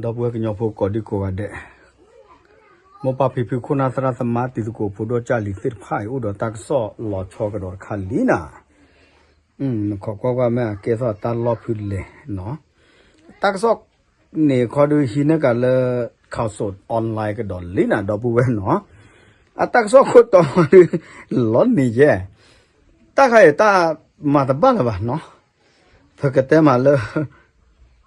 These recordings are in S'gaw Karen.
ဒီပုၢ်ဝဲၢ်ကညီဖိကိးဒံကိးဂၤဒဲး, မိၢ်ပၢ်ဖံဖုခိၣ်နၢ်သရၣ်သမါတံၤသကိးဖိဒိၣ်ကၢ်လံၤသ့ၣ်တဖၣ်အံၤ အိၣ်ဒီးတၢ်ကစီၣ်လီၤဆီကဒီးတခါလံနၤ, ခိးကွၢ်ကွၢ်မ့ၢ်အကဲထီၣ်တၢ်လီၢ်ဖုလဲၣ်နီၤ, တၢ်ကစီၣ်န့ၣ်ခီဒုးဟံးန့ၢ်ကၤလၢ Khaosod Online ကဒီးလံနၤ ဒီပုၢ်ဝဲၢ်နီၤ, အတၢ်ကစီၣ်ခိၣ်တီဒုး လီၤနံၤယဲၢ်, တၢ်ခါအံၤတၢ်မၤတဘၣ်လၢၤဘၣ်နီၤ, ပကတဲမးလၢ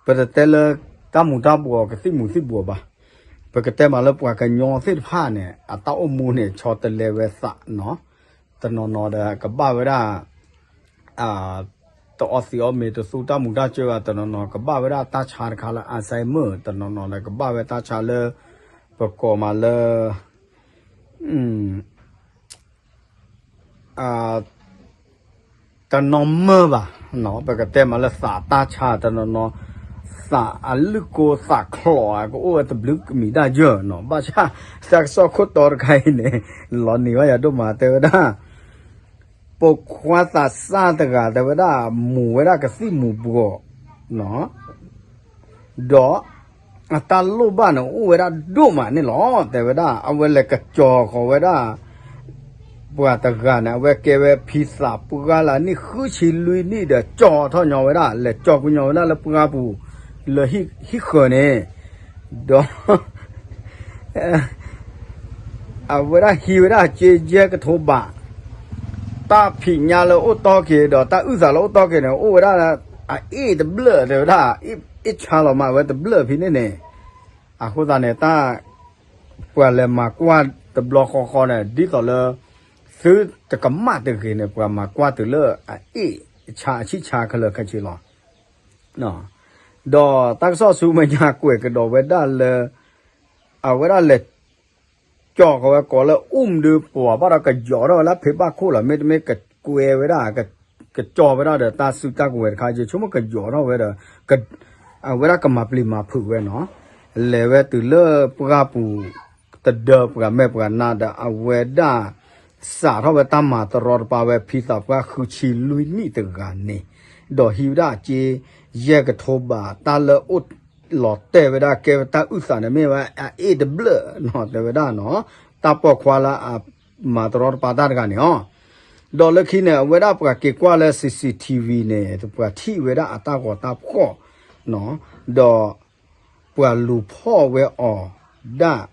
ပတတဲလၢ တၢ်မူၤတၢ်ဘှီးကသံၣ်မူၤသံၣ်ဘှီးဘၣ်, ပကတဲမးလၢပှၤကညီသ့ၣ်တဖၣ်န့ၣ် အတၢ်အိၣ်မူန့ၣ် ဆီတလဲဝဲသးနီၤ, တနီၤနီၤဒီးကဘၣ်ဝဲဒၣ် တအီသံးအီမ့ၤတသူတၢ်မူၤတၢ်စၢဘၣ်, တနီၤနီၤကဘၣ်ဝဲဒၣ်တၢ်ဆါတခါလၢ Alzheimer, တနီၤနီၤဒီးကဘၣ်ဝဲတၢ်ဆါလၢ ပကိးမးလၢ တနီၢ်မၢဘၣ်, ပကတဲမးလၢသးတၢ်ဆါတနီၤနီၤ, သးအလုၢ်ကိသးချီး ကအိၣ်ဝဲတဘျုးကမံၤဒၣ်ယဲၢ်နီၤ, ဘၣ်ဆၣ်တၢ်ကစီၣ်ခိၣ်တီတခါအံၤန့ၣ် လီၤနံၤဘၣ်ယၤဒိၣ်မး တဲဝဲဒၣ် ပိာ်ခွါသးစၢ်တဂၤ တဲဝဲဒၣ် မူၤဝဲဒၣ်ကသံၣ်မူၤဘှီး ဒီးအတၢ်လိၣ်ဘၣ်န့ၣ် အိၣ်ဝဲဒၣ်ဒိၣ်မးန့ၣ်လီၤ. တဲဝဲဒၣ် အဝဲလဲၤကကၠီၤဃီၤဝဲဒၣ် ပှၤတဂၤန့ၣ် အဝဲကဲဝဲဖံသးပှၢ်လၢအနံၣ်ဃုဆံလွံၢ်နံၣ်ဒီး ကၠီၤထီၣ်ညီဝဲဒၣ် လဲၤကၠီၤကွံာ်ညီဝဲဒၣ်လၢပှၢ်ပူၤ လၢဟံၣ်ဃၢၤန့ၣ်, ဒီး အဝဲဒၣ်ဟံးဝဲဒၣ်စ့ယဲၢ်ကထိဘး, တၢ်ဖံးညါလၢအိၣ်တီၢ်က့ၤ ဒီးတၢ်အုၣ်သးလၢအိၣ်တီၢ်က့ၤန့ၣ် အိၣ်ဝဲဒၣ်အအ့ၣ်တဘျၢၣ် တဲဝဲဒၣ် အ့ၣ်ဆါလီၤမးဝဲတဘျၢၣ်ဖဲန့ၣ်န့ၣ်, အဃိသတးန့ၣ် တၢ် ပှၤလဲၤမၤကွၢ်တဘျီဃီဃီန့ၣ် ဒ်သိးလၢ သုတကမၣ်တဂ့ၤန့ၣ် ပှၤမၤကွၢ်တုၤလၢအအ့ၣ်ဆါအဆံၣ်ဆါခဲလၢာ်ခဲဆ့လီၤ. ဒီးတၢ်ကစီၣ်ဆူမဲာ်ညါကွဲးကဒီးဝဲဒၣ်လၢ အဝဲဒၣ်လဲၤ ကၠီၤဃီၤဝဲကိးလၢ အူမ်ဒုး ပှၤဘၣ်ဒီးကယီၤထီၣ်ဝဲလၢဖံးဘၣ်ခိၣ်လီၤ. မ့တမ့ၢ်ကကွဲဝဲဒၣ် ကကၠီၤဝဲဒၣ်ဒီးတၢ်စုတၢ်ကဝဲၤတခါ ယဆိကမိၣ်ကယီၤထီၣ်ဝဲဒီး အဝဲဒၣ်ကမၤပျံၤမၤဖုးဝဲနီၤ. လဲၤဝဲတုၤလၢပှၢ်ပူၤ တဒၢပှၤမဲာ်ပှၤနါဒီး အဝဲဒၣ် စးထီၣ်ဝဲတၢ်မၤတရီတပါဝဲ ဖံသးပှၢ်ဃုဆံလွံၢ်နံၣ်တဂၤန့ၣ် ဒီးဟံးဝဲဒၣ်အစ့ ယဲၢ်ကထိဘး တၢ်လၢအိၣ်လီၤတဲာ်ဝဲဒၣ် ကဲဝဲတၢ်အုၣ်သးန့ၣ် မ့ၢ်ဝဲအအ့ၣ်တဘျၢၣ်နီၤ တဲဝဲဒၣ်နီၤ. တၢ်ပိာ်ခွါလၢအမၤတရီတပါတၢ်တဂၤန့ၣ်အီၤ ဒီးလၢခံန့ၣ် အဝဲဒၣ်ပှၤက့ၤကွၢ်လၢ CCTV န့ၣ် ပှၤထံၣ်ဝဲဒၣ်အတၢ်ဂီၤတၢ်ဖှီၣ်နီၤ ဒီး ပှၤလူၤဖီၣ်ဝဲအီၤဒၣ်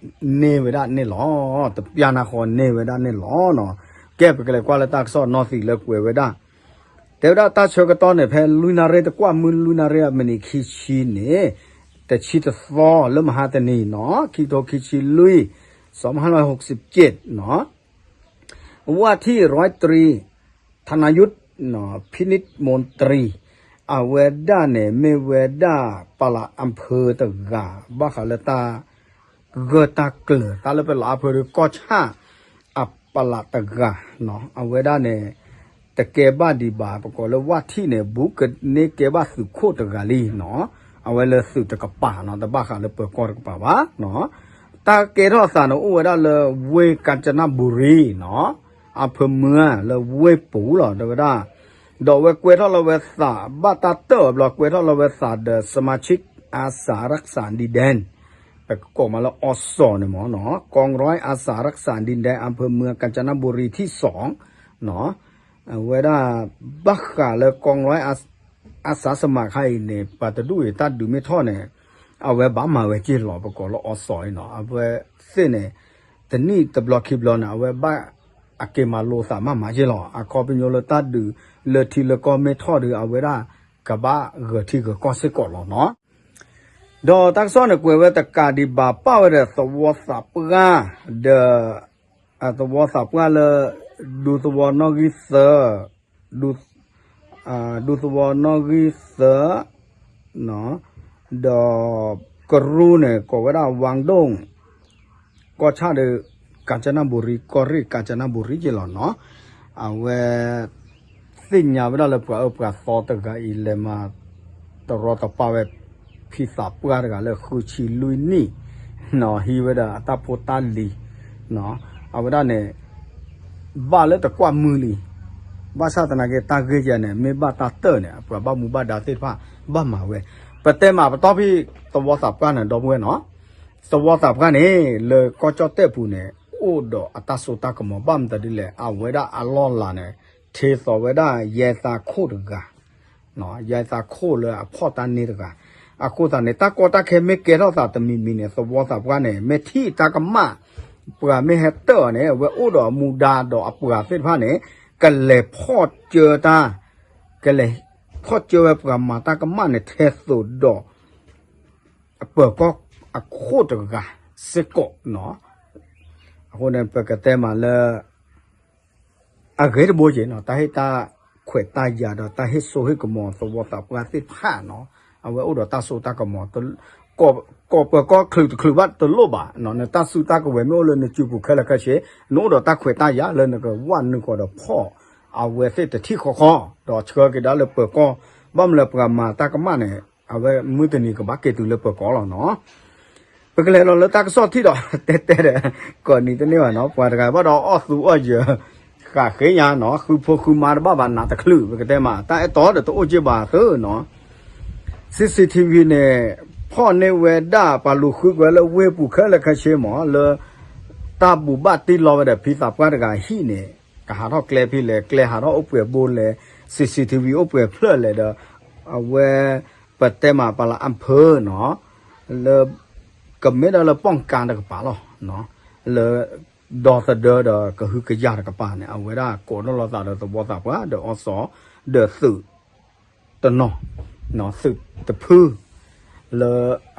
န့ၢ်ဝဲဒၣ်န့ၣ်လီၤ. တပျၢ်နၢ်ဃီန့ၢ်ဝဲဒၣ်န့ၣ်လီၤ. ကဲ ပကလဲၤကွၢ်လၢတၢ်ကစီၣ်နီၣ်သံးလၢကွဲးဝဲဒၣ် တဲဝဲဒၣ်တၢ်ဆၢကတီၢ်န့ၣ် ဖဲလွံၢ်နၣ်ရံၣ် တကွၢ်မုၢ်လွံၢ်နၣ်ရံၣ်အမံးနံးခံဆံန့ၣ် တဆံတသီလၢမဟါတနံၤနီၤ ခံကထိခံဆံလွံၢ် စီၤမဟါလီၤ ဟိးစံးက့းနီၤ ဝၣ်ထံၣ် ရွဲၣ်တြံ ထနၢယုၢ် ဖိနံးမူၣ်တြံ အဝဲဒၣ်န့ၣ် မ့ၢ်ဝဲဒၣ် ပလးအဖၢတဂၤ ဘၣ်ဃးလၢတၢ် ဂၢၢ်တၢ်ကျၢၤ တၢ်လၢပလးအဖၢဒီး ကီၢ်ဆၣ် အပလးတဂၤနီၤ အဝဲဒၣ်န့ၣ် တကဲဘၣ်ဒံးဘၣ် ပကိးလၢဝၣ်ထံၣ်န့ၣ် ဘူးကန့ၢ်ကဲဘၣ်သုးခိၣ်တဂၤလံနီၤ အဝဲလၢသုးတကပၤနီၤ တဘၣ်ဃးလၢပၢၤကီၢ်တကပၤဘၣ်နီၤ တၢ်ကဲထီၣ်သးန့ၣ် အိၣ်ဝဲဒၣ်လၢ ဝ့ၢ်ကၣ်စနဘူရံနီၤ အဖၢမုၢ်လၢဝ့ၢ်ပူၤလီၤ တဲဝဲဒၣ် ဒီးအဝဲကွဲထီၣ်လီၤဝဲသး ဘၣ်တၢ်တၢၢ်အဘျီ ကွဲထီၣ်လီၤဝဲသးဒီး စမၤဆံၣ် အါစးရၣ်စၣ်ဒံဒဲၣ် ပကကိးမးလၢအီစီၤန့ၣ်မ့ၢ်နီၤ กองร้อยอาสารักษาดินแดนอำเภอเมืองกาญจนบุรีที่สองနီၤ အဝဲဒၣ် ဘၣ်ဃးလၢ กองร้อยอาสาสมัครခါအံၤန့ၣ် ပှၤတဒူၣ်အံၤတၢ်ဒုးမ့ၢ်ထီၣ်န့ၣ် အဝဲဘၣ်မၤဝဲက့ၤလီၤ ပကိးလၢအီစီၤအံၤနီၤ အဝဲသ့ၣ်န့ၣ် တနံၣ်တဘျီခံဘျီန့ၣ် အဝဲဘၣ်အက့ၤမၤလိသးမၤမၤက့ၤလီၤ အခီပညီလၢတၢ်ဒုးလၢထံလၢကီၢ်မ့ၢ်ထီၣ်ဒီး အဝဲဒၣ်ကဘၣ်ဂၢၢ်ထံဂၢၢ်ကီၢ်စ့ၢ်ကီးလီၤနီၤ ဒီးတၢ်ကစီၣ်န့ၣ် ကွဲးဝဲတကးဒံးဘၣ် ပာ်ဝဲဒီးသဝီသးပှၢ် ဒီး သဝီသးပှၢ်လၢ ဒူသဝီနီၣ်ဂံၢ်သၢ ဒူ ဒူသဝီနီၣ်ဂံၢ်သၢ ဒီးကရူၢ်န့ၣ် ကိးဝဲဒၣ် ဝါဒိၣ် ကီၢ်ဆၣ်ဒီး ကၣ်စနဘူရံ ကီၢ်ရ့ၣ် ကၣ်စနဘူရံက့ၤလီၤနီၤ အဝဲ သ့ၣ်ညါဝဲဒၣ်လၢပှၤအၢပှၤသီတဂၤအံၤ လဲၤမၤတရီတပါဝဲ ဖံသးပှၢ်တဂၤလၢဃုဆံလွံၢ်နံၣ်နီၤ ဟံးဝဲဒီးအတၢ်ဖိတၢ်လံၤနီၤ အဝဲဒၣ်န့ၣ် ဘၣ်လၢတကွၢ်မုၢ်လံ ဘၣ်ဆၣ်သနာ်က့ တၢ်ဂ့ၢ်ယဲန့ၣ် မ့ၢ်ဘၣ်တၢ်တၢၢ်န့ၣ် အပှၤဘၣ်မူဘၣ်ဒါသ့ၣ်တဖၣ် ဘၣ်မၤဝဲ ပတဲမးပတီၢ်ဖဲသဝီသးပှၢ်န့ၣ် ဒီပုၢ်ဝဲၢ်နီၤ, သဝီသးပှၢ်န့ၣ် လၢကီၢ်ကၠီၣ်တဲၣ်ပူၤန့ၣ် အိၣ်ဒီးအတၢ်စိတၢ်ကမီၤ ဘၣ်မတၤဒ်လဲၣ် အဝဲဒၣ်အလီၢ်လၤန့ၣ် ထ့သိးဝဲဒၣ်ယဲသးခိၣ်တဂၤ, ယဲသးခိၣ်လၢအဖီၣ်တၢ်န့ၢ်တဂၤ, အဃိသတးန့ၣ် တၢ်ကီတၢ်ခဲမ့ၢ်ကဲထီၣ်သးတမံၤမံၤန့ၣ် သဝီသးပှၢ်န့ၣ် မ့ၢ်ထံၣ်တၢ်ကမၣ် ပှၤမ့ၢ်ဟဲတၢၢ်အီၤန့ၣ် အဝဲအိၣ်ဒီးအမူဒါဒီးအပှၤသ့ၣ်တဖၣ်န့ၣ် ကလဲၤဖီၣ်ကၢတၢ် ကလဲၤဖီၣ်ကၢဝဲပှၤမၤတၢ်ကမၣ်န့ၣ် ထဲသိးဒီး အပၢၤကီၢ်အခိၣ်တဂၤစ့ၢ်ကီးနီၤ. အဃိန့ၣ် ပကတဲမးလၢ အဂ့ၤတဘိက့ၤနီၤ, တၢ်ဟ့ၣ်တၢ်ခွဲးတၢ်ယာ်ဒီးတၢ်ဟ့ၣ်စိဟ့ၣ်ကမီၤသဝီသးပှၢ်သ့ၣ်တဖၣ်နီၤ, အဝဲအိၣ်ဒီးတၢ်စိတၢ်ကမီၤ ကိးပၢၤကီၢ်ချုးတချုးဘၣ်တလိၣ်ဘၣ်နီၤ, နတၢ်စုတၢ်ကဝဲၤမ့ၢ်အိၣ်လၢနစုပူၤခဲလၢာ်ခဲဆ့, နအိၣ်ဒီးတၢ်ခွဲးတၢ်ယာ်လၢနကဝၣ်နုာ်ဃီၤဒီးဖီၣ်အဝဲသ့ၣ်တထံၣ်ဃီဃီ, ဒီးဆှၢက့ၤဒၣ်လၢပၢၤကီၢ်, ဘၣ်မနုၤလၢပှၤမၤတၢ်ကမၣ်န့ၣ် အဝဲမုၢ်တနံၤကဘၣ်က့ၤတုၤလၢပၢၤကီၢ်လီၤနီၤ. ပကလဲၤလီၤလၢတၢ်ကစီၣ်ထံၣ်ဒီး တဲတဲဒီး ကိးနံၤတန့ၢ်ဘၣ်နီၤ, ပှၤတဂၤဘၣ်ဒီးအီၣ်သူအီၣ်ယၢၤ ဃးဃ့ညါနီၤ, ဃုဖိဃုမါတဘၣ်ဘၣ်နးတချုး ပကတဲမး တၢ်အဲၣ်တီဒီးတအိၣ်က့ဘၣ်သ့နီၤ. စံၣ်စံၣ်ထံဝံၤန့ၣ် ဖီၣ်န့ၢ်ဝဲဒၣ်ပှၤလူၤဃုကွဲလၢဝ့ၢ်ပူၤခဲလၢာ်ခဲဆ့မး လၢ တၢ်ဘူးဘၣ်တံၢ်လီၤဝဲဒီးဖံသးပှၢ်တဂၤဟံၣ်န့ၣ် ကဟးထီၣ်ကျဲဖဲလဲၣ်, ကျဲဟးထီၣ်အိၣ်ပှဲၤဘိလဲၣ်, စံၣ်စံၣ်ထံဝံၤအိၣ်ပှဲၤဖျၢၣ်လဲၣ်ဒီး အဝဲ ပတဲမးပှၤလၢအဖၢနီၤ, လၢ ကမ့ၢ်ဒၣ်လၢပီၣ်ကါတကပၤလီၤ, လၢ ဒီသဒၢဒီးကဟုကယာ်တကပၤန့ၣ် အဝဲဒၣ်ကိးထီၣ်လိာ်သးဒီးသဝီသးပှၢ်ဒီးအီစီ ဒီးသုး တနီၤ, သုးတဖု လၢ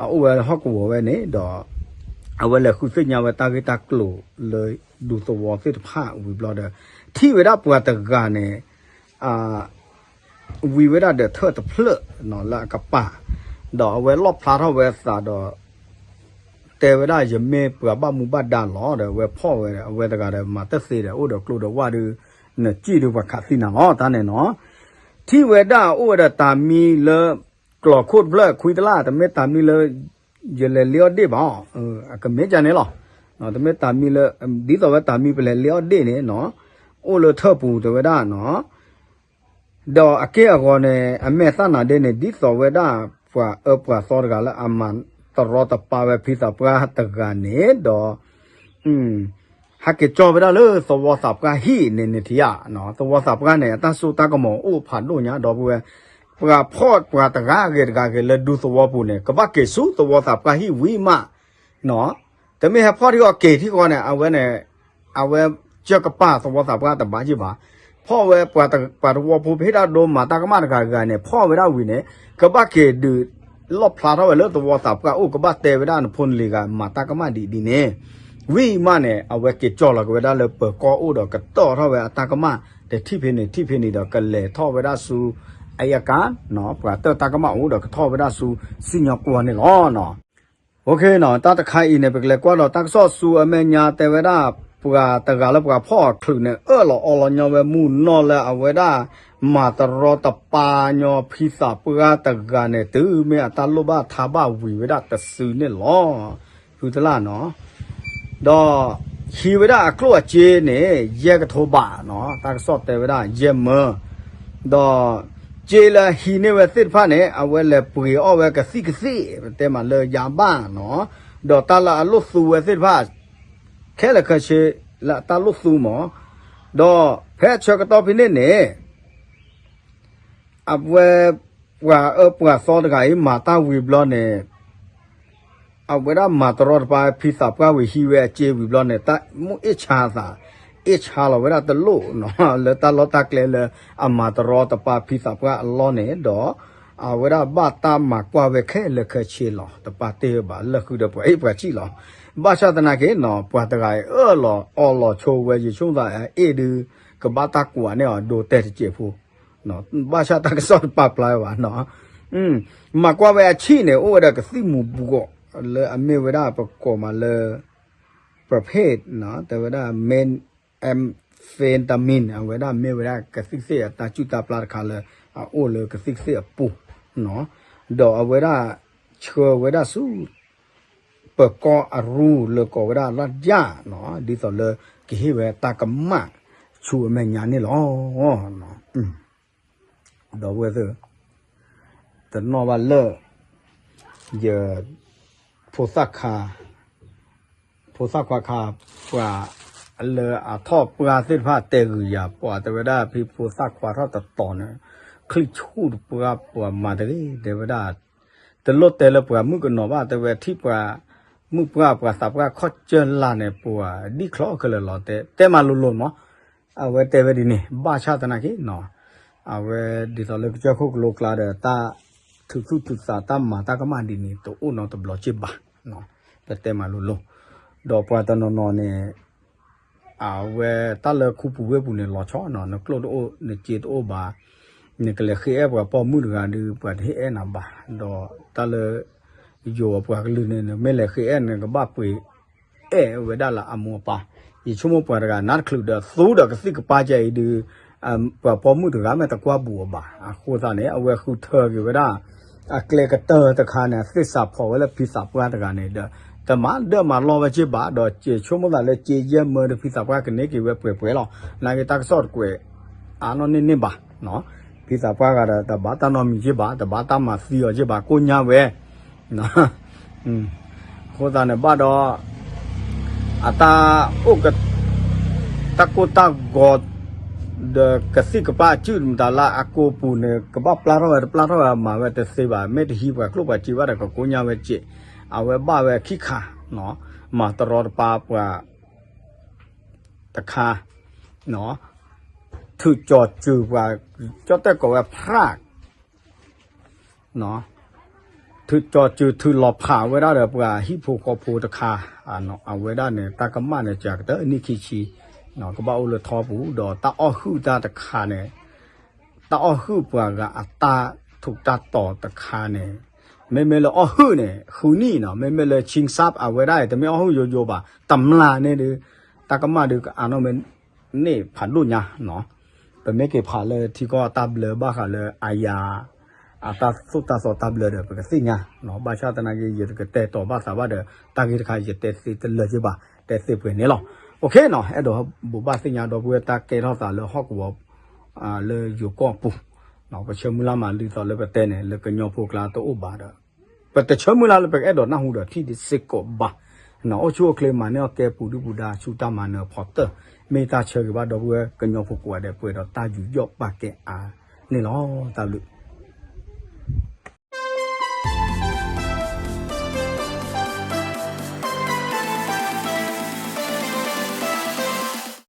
အအိၣ်ဝဲဟီၣ်ကဝီၤဝဲန့ၣ်ဒီး အဝဲလဲၤဃုသ့ၣ်ညါဝဲတၢ်ဂ့ၢ်တၢ်ကျိၤလၢဒူသဝီသ့ၣ်တဖၣ်ဝံၤဘျီဒီး ထံၣ်ဝဲဒၣ်ပှၤတဂၤန့ၣ် ဝံၤဝဲဒၣ်ဒီးထၢၣ်တဖျၢၣ်လၢအကပၤ, ဒီးအဝဲလီၣ်ဖျါထီၣ်ဝဲသးဒီး တဲဝဲဒၣ်ယမ့ၢ်ပှၤဘၣ်မူဘၣ်ဒါလီၤဒီး အဝဲဖီၣ်ဝဲ အဝဲတဂၤဒီးမၤတသ့ဒီး အိၣ်ဒီးကျိဒီးဝၣ်ဒုး နစံၣ်ဒုးပှၤခးသံနၤလီၤ တၢ်န့ၣ်နီၤ. ထံၣ်ဝဲဒၣ်အိၣ်ဝဲဒီးတၢ်မံလၢ ကျီၢ်ခိၣ်တဖျၢၣ်ခွံတလၢ် တမ့ၢ်တၢ်မံလၢ ယလဲၤလ့အီၣ်ဒ့ၣ်ဘၣ်, အကမ့ၢ်ကန့ၣ်လီၤ. တမ့ၢ်တၢ်မံလၢ ဒ်သိးဝဲတၢ်မံပလဲၤလ့အီၣ်ဒ့ၣ်န့ၣ်နီၤ, အိၣ်လၢထၢၣ်ပူၤတဲဝဲဒၣ်နီၤ ဒီးအက့ၢ်အဂီၤန့ၣ် အမဲာ်သၣ်နၤဒ့န့ၣ် ဒ်သိးဝဲဒၣ် ပှၤအၢပှၤသီတဂၤလၢအမၤတရီတပါဝဲဖံသးပှၢ်တဂၤန့ၣ်ဒီး ဟဲက့ၤကၠီဝဲဒၣ်လၢသဝီသးပှၢ်ဟံၣ်န့ၣ်န့ၣ်ထံဧါ, သဝီသးပှၢ်န့ၣ် အတၢ်စိတၢ်ကမီၤအိၣ်ဖးဒိၣ်ညါဒီပုၢ်ဝဲၢ်, ပှၤဖီၣ်ပှၤတဂၤဂ့ၤတဂၤဂ့ၤလၢဒူသဝီပူၤန့ၣ် ကဘၣ်က့ၤဆူသဝီသးပှၢ်ဟံၣ်ဝံၤမး တမ့ၢ်ဟဲဖီၣ်ထံဃီက့ၤထံဃီန့ၣ် အဝဲန့ၣ် အဝဲကၢၢ်ကပၤသဝီသးပှၢ်တဘၣ်ယံၣ်ဘၣ်, ဖီၣ်ဝဲပှၤတဝီဖိဖဲဒၣ်ဒိမၤတၢ်ကမၣ်တဂၤဂၤန့ၣ် ဖီၣ်ဝဲဒၣ်ဝံၤန့ၣ် ကဘၣ်က့ၤဒုးလီၣ်ဖျါထီၣ်ဝဲလၢသဝီသးပှၢ်အိၣ် ကဘၣ်တဲဝဲဒၣ်နဖိနလံၤဂၤမၤတၢ်ကမၣ်ဒ်ဒ်န့ၣ်, ဝံၤမးန့ၣ် အဝဲက့ၤကၠီလီၤက့ၤဝဲဒၣ်လၢပၢၤကီၢ်အိၣ်ဒီးကတီၢ်ထီၣ်ဝဲအတၢ်ကမၣ် တထံၣ်ဖဲန့ၣ်ထံၣ်ဖဲန့ၣ်ဒီး ကလဲၤထီၣ်ဝဲဒၣ်ဆူ အယကၤ ပှၤတၢၢ်တၢ်ကမၣ်အိၣ်ဒီးကထီၣ်ဝဲဒၣ်ဆူ စံၣ်ညီၣ်ကွီၢ်န့ၣ်လီၤ. တၢ်တခါအံၤန့ၣ် ပကလဲၤကွၢ်ဒီးတၢ်ကစီၣ်ဆူအမဲာ်ညါတဲဝဲဒၣ် ပှၤတဂၤလၢပှၤဖီၣ်အချုးန့ၣ် အၢၣ်လီၤအီလီၤညီဝဲမုၢ်နီၢ်လၢအဝဲဒၣ် မၤတရီတပါညီဖံသးပှၢ်တဂၤန့ၣ် တုၤမ့ၢ်အတၢ်လိၣ်ဘၣ်ထါဘၣ်ဝံၤဝဲဒၣ်တစုန့ၣ်လီၤ. ဖုတလၢ်နီၤ ဒီးဟံးဝဲဒၣ်အကျိၣ်အစ့န့ၣ် ယဲၢ်ကထိဘးနီၤ, တၢ်ကစီၣ်တဲဝဲဒၣ်ယဲၢ်မၢ, ဒီးစ့လၢဟံးန့ၢ်ဝဲသ့ၣ်တဖၣ်န့ၣ် အဝဲလဲၤပှ့ၤအီၣ်ဝဲကသံၣ်ကသ့ၣ် ပတဲမးလၢယါဘၣ်နီၤ, ဒီးတၢ်လၢအလိၣ်သူဝဲသ့ၣ်တဖၣ် ခဲလၢာ်ခဲဆ့လၢအတၢ်လိၣ်သူမး, ဒီးဖဲအဆၢကတီၢ်ဖဲန့ၣ်န့ၣ် အဝဲ ပှၤအၢပှၤသီတဂၤအံၤ မၤတၢ်ဝံၤဘျီန့ၣ် အဝဲဒၣ်မၤတရီတပါဖံသးပှၢ်ဝံၤဟံးဝဲအစ့ဝံၤဘျီန့ၣ် တၢ်မ့ၢ်အ့ၣ်ဆါသး အ့ၣ်ဆါလီၤဝဲဒၣ်တလိၣ်နီၤ လၢတၢ်လီၢ်တၢ်ကျဲလၢအမၤတရီတပါဖံသးပှၢ်အလီၢ်န့ၣ်ဒီး အဝဲဒၣ်ဘၣ်တၢ်မၤကွၢ်ဝဲခဲလၢာ်ခဲဆ့လီၤ. တပာ်တ့ၢ်ဘၣ်လၢဃုာ်ဒီးပှၤအ့ၣ်ပှၤဆံၣ်လီၤ. ဘၣ်ဆၣ်သနာ်က့နီၤ ပှၤတဂၤအံၤအၢၣ်လီၤအီလီၤဆိဝဲ ယဆိကမိၣ်သးအအ့ၣ်ဒုး ကဘၣ်တၢ်ကွၢ်န့ၢ်အီၤဒိတဲာ်တစဲးဖိ ဘၣ်ဆၣ်တၢ်ကစီၣ်တပာ်ဖျါဝဲဘၣ်နီၤ မၤကွၢ်ဝဲအဆံၣ်န့ၣ် အိၣ်ဝဲဒၣ်ကသံၣ်မူၤဘှီး လၢအမ့ၢ်ဝဲဒၣ်ပကိးမးလၢ prepaid တဲဝဲဒၣ် methamphetamine အဝဲဒၣ်မ့ၢ်ဝဲဒၣ်ကသံၣ်သ့ၣ်အတၢ်စုၣ်တၢ်ပျၢ်တခါလၢ အအိၣ်လၢကသံၣ်သ့ၣ်အပူၤ ဒီးအဝဲဒၣ်ဆှၢဝဲဒၣ်ဆူ ပၢၤကီၢ်အရူၢ်လၢကိးဝဲဒၣ်လၢ်ဒၣ်နီၤ ဒ်သိးလၢကဟ့ၣ်ဝဲတၢ်ကမၣ်ဆူအမဲာ်ညါန့ၣ်လီၤ. ဒီပုၢ်ဝဲၢ်သ့ၣ် တနီၣ်ဘၣ်လၢ ယ ဖိသၣ်ခါ ဖိသၣ်ခွါခါ ပှၤလၢအထီၣ်ပှၢ်သ့ၣ်တဖၣ်တဲဂုာ်ယၤ ပှၤတဲဝဲဒၣ်ဖံဖိသၣ်ခွါထီၣ်တတီၤန့ၣ် ချံၣ်ဆူၣ်တပှၢ်ပှၤမၤတဂ့ၤ တဲဝဲဒၣ် တလိၣ်တဲလၢပှၤမုၣ်ကနီၤဘၣ် တဲဝဲထံၣ်ပှၤမုၣ်ပှၢ်ပှၤသးပှၢ်ခီၣ်ကၢလၢ်န့ၣ် ပှၤဒံၣ်ချီခဲလၢာ်လီၤ တဲ တဲမၤလိၤလိၤမး အဝဲတဲဝဲဒ်န့ၣ် ဘၣ်ဆၣ်သနာ်က့နီၤ အဝဲဒ်သိးလၢကစၢၢ်ခိၣ်ကလိကျါဒီး တၢ်ထုးသူၣ်ထုးသးတၢ်မၤတၢ်ကမၣ်ဒ်န့ၣ် တအိၣ်နီတဘျီက့ၢ်ဘၣ် ပတဲမၤလိၤလိၤ ဒီးပှၤတနီၤနီၤန့ၣ် အဝဲတၢ်လၢခူပူၤဝ့ၢ်ပူၤန့ၣ် လီၤဆီနီၤ နကျိၣ်တအိၣ် နစ့တအိၣ်ဘၣ် နကလဲၤဃ့အဲၣ်ပှၤပိာ်မုၣ်တဂၤဒီး ပှၤတဟ့ၣ်အဲၣ်နၤဘၣ် ဒီးတၢ်လၢ ယိၤအပှၤကလုာ်န့ၣ် နမ့ၢ်လဲၤဃ့အဲၣ်န့ၣ် နကဘၣ်ပှ့ၤအဲၣ်ဝဲဒၣ်လၢအမိၢ်အပၢ် ယဆိကမိၣ်ပှၤတဂၤနးတချုးဒီး သူဒီးကသံၣ်ကပၤကဲအံၤဒုး ပှၤပိာ်မုၣ်တဂၤမ့ၢ်တကွၢ်ဘူးအီၤဘၣ် အဃိသတးန့ၣ် အဝဲဃုထၢက့ၤဝဲဒၣ် အကျဲကတၢၢ်တခါန့ၣ် သ့ၣ်စးဖီၣ်ဝဲလၢဖံသးပှၢ်တဂၤန့ၣ်ဒီး တမၤဒၢမၤလီၢ်ဝဲက့ၢ်ဘၣ် ဒီးယဆိကမိၣ်သးလၢက့ၢ်ယဲၢ်မၢဒီးဖံသးပှၢ်ကန့ၢ်က့ၤဝဲပှဲၤပှဲၤလီၤ နာ်က့တၢ်ကစီၣ်တကွဲး အါနီၢ်န့ၢ်န့ၢ်ဘၣ် ဖံသးပှၢ်ဂၤဒီး တဘၣ်တၢ်နီတမံၤက့ၢ်ဘၣ် တဘၣ်တၢ်မၤသံအီၤက့ၢ်ဘၣ် ကိညါဝဲ အဃိသတးန့ၣ်ဘၣ်ဒီး အတၢ်အိၣ်က တၢ်ကိၢ်တၢ်ဂီၤ ဒီးကသံၣ်ကပၤစုၣ်မတၤလၢအကိာ်ပူၤန့ၣ် ကဘၣ်ပျၢ်ထီၣ်ဝဲတပျၢ်ထီၣ်ဝဲမၤဝဲတသ့ဘၣ် မ့ၢ်တဟံးပှၤကျိၣ်ပှၤစ့ဘၣ်ဒီးကကိညါဝဲက့ၢ် အဝဲဘၣ်ဝဲခံခါ မၤတရီတပါပှၤ တခါ ထုးကၠီၤစၢၤပှၤ ကၠီၣ်တဲၣ်ကိးဝဲဖရၣ် ထုးကၠီၤစၢၤထုးလီၤဖးဝဲဒၣ်ဒီးပှၤဟံၣ်ဖိဃီဖိတခါ အဝဲဒၣ်န့ၣ် တၢ်ကမၣ်န့ၣ် ကကတၢၢ်နံၣ်ခံဆံ ကဘၣ်အိၣ်လၢထီပူၤ ဒီးတၢ်အီၣ်ဟုၣ်တၢ်တခါန့ၣ် တၢ်အီၣ်ဟုၣ်ပှၤဂၤအတၢ်ထူးတၢ်တီၤတခါန့ၣ် မ့မ့ၢ်လၢအီၣ်ဟုၣ်န့ၣ် ဃုနံၣ်နီၤ မ့မ့ၢ်လၢ ဆံၣ်စၣ် အဝဲဒၣ်အံၤ တမ့ၢ်အီၣ်ဟုၣ်ယိယိဘၣ် တမျၢ်န့ၣ်ဒီး တၢ်ကမၣ်ဒီးကအါနီၣ်မ့ၢ်န့ၢ်ဖးဒိၣ်ညါနီၤ ပမ့ၢ်က့ၤဖးလၢထံကီၢ်တၢ်ဘျၢဘၣ်ဃးလၢအယၤ အတၢ်သိၣ်တၢ်သီတၢ်ဘျၢဒီး ပကသ့ၣ်ညါ ဘၣ်ဆၣ်သနာ်က့ ယတကတဲတီၤဘၣ်သးဘၣ်ဒီး တၢ်ဂ့ၢ်တခါ ယတဲသ့တလၢာ်က့ၢ်ဘၣ် တဲသ့ပှဲၤန့ၣ်လီၤ. အဲၣ်ဒိးဘိးဘၣ်သ့ၣ်ညါဒီပုၢ်ဝဲၢ်တၢ်ကဲထီၣ်သးလၢဟီၣ်ကဝီၤ လၢယိၤကီၢ်ပူၤ ပဆၢမုၢ်လၢ်မး ဒ်သိးလၢပတဲန့ၣ် လၢကညီဖိကျါတအိၣ်ဘၣ်ဒီး ပတဆၢမုၢ်လၢ်လၢပကအဲၣ်ဒိးနၢ်ဟူဒီးထံၣ်ဒ်စ့ၢ်ကီးဘၣ် အိၣ်ဆူၣ်အိၣ်ချ့မၤန့ၢ်အီၣ်ကဲပူၤဒုၣ်ပူၤဒါဆူတၢ်မၤနၢၤဖီတၢၢ် မ့ၢ်တၢ်ဆၢဂ့ၤဘၣ်ဒီပုၢ်ဝဲၢ်ကညီဖိကိးဂၤဒဲး ပှဲၤဒီးတၢ်ယူးယီၣ်ပာ်ကဲအါန့ၣ်လီၤ. တၢ်ဘျုး